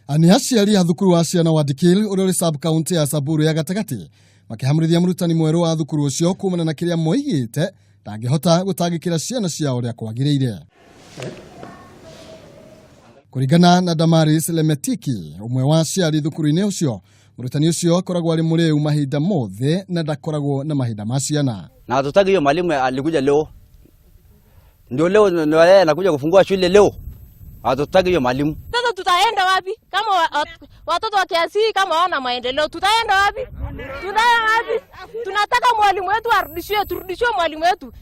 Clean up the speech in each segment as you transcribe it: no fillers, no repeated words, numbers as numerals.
Nĩ aciari a thukuru wa ciana wa Dikil ũrĩa ũrĩ sub county ya Samburu ya gatagatĩ makĩhamũrithia mũrutani mwerũ wa thukuru ũcio kumana na kĩrĩa moigĩte ndangĩhota gũtangĩkĩra ciana ciao ũrĩa kwagĩrĩire. Kũringana na Damaris Lemetiki, ũmwe wa aciari thukuru-inĩ ũcio, mũrutani ũcio akoragwo arĩ mũrĩu mahinda mothe na ndakoragwo na mahinda ma ciana. Na hatutaki hiyo mwalimu alikuja leo, ndio leo ndio yeye anakuja kufungua shule leo. Hatutaki hiyo mwalimu. Sasa tutaenda wapi kama watoto wa kiasi kama wana maendeleo? Tutaenda wapi? Tutaenda wapi? Tunataka mwalimu wetu arudishiwe, turudishiwe mwalimu wetu.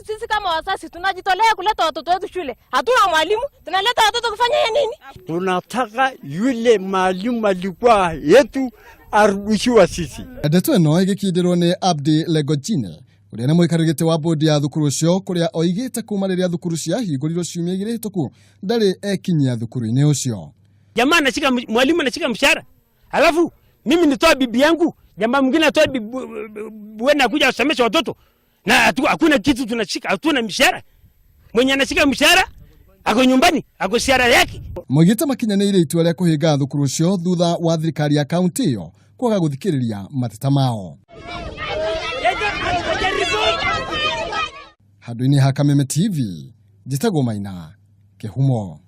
Sisi kama wazazi tunajitolea kuleta watoto wetu shule. Hatuna mwalimu, tunaleta watoto kufanya nini? Tunataka yule mwalimu alikuwa yetu arudishiwe sisi. Ndeto ĩno ĩgĩkindĩrwo nĩ Abdi Legojine ũrĩa nĩ mũikarĩri gĩtĩ wa bodi ya thukuru ũcio, kũrĩa oigĩte kuma rĩrĩa thukuru ciahingũrirwo ciumia 2 hĩtũku ndarĩ ekinyia thukuru-inĩ ũcio. Jamaa anashika, mwalimu anashika mshahara, alafu mimi nitoa bibi yangu, jamaa mwingine atoa bibi wewe kuja kusomesha watoto na hakuna kitu tunashika, hatuna mshahara. Mwenye anashika mshahara ako nyumbani, ako siara yake. Moigĩte makinyanĩire itua rĩa kũhinga thukuru ũcio thutha wa thirikari ya kaunti ĩyo kwaga gũthikĩrĩria mateta mao. Handũ-inĩ ha Kameme TV, njĩtagwo Maina Kĩhumo.